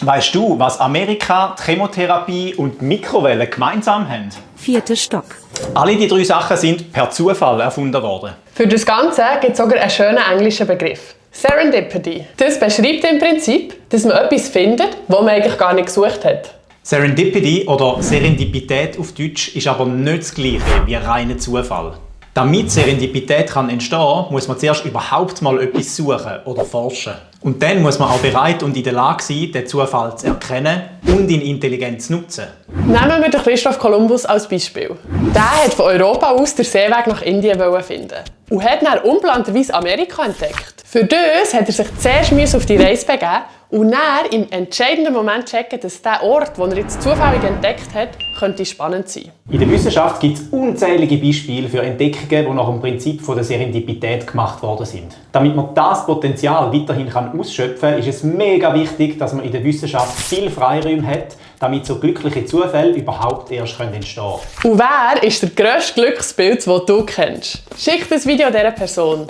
Weißt du, was Amerika, Chemotherapie und Mikrowellen gemeinsam haben? 4. Stock. Alle die 3 Sachen sind per Zufall erfunden worden. Für das Ganze gibt es sogar einen schönen englischen Begriff. Serendipity. Das beschreibt im Prinzip, dass man etwas findet, was man eigentlich gar nicht gesucht hat. Serendipity oder Serendipität auf Deutsch ist aber nicht das Gleiche wie reiner Zufall. Damit Serendipität entstehen kann, muss man zuerst überhaupt mal etwas suchen oder forschen. Und dann muss man auch bereit und in der Lage sein, den Zufall zu erkennen und ihn intelligent zu nutzen. Nehmen wir den Christoph Kolumbus als Beispiel. Der hat von Europa aus den Seeweg nach Indien finden und hat dann unplanterweise Amerika entdeckt. Für das hat er sich zuerst auf die Reise begeben und dann im entscheidenden Moment checken, dass der Ort, den er jetzt zufällig entdeckt hat, könnte spannend sein. In der Wissenschaft gibt es unzählige Beispiele für Entdeckungen, die nach dem Prinzip der Serendipität gemacht worden sind. Damit man das Potenzial weiterhin ausschöpfen kann, ist es mega wichtig, dass man in der Wissenschaft viel Freiräume hat, damit so glückliche Zufälle überhaupt erst entstehen können. Und wer ist der grösste Glückspilz, den du kennst? Schick das Video dieser Person.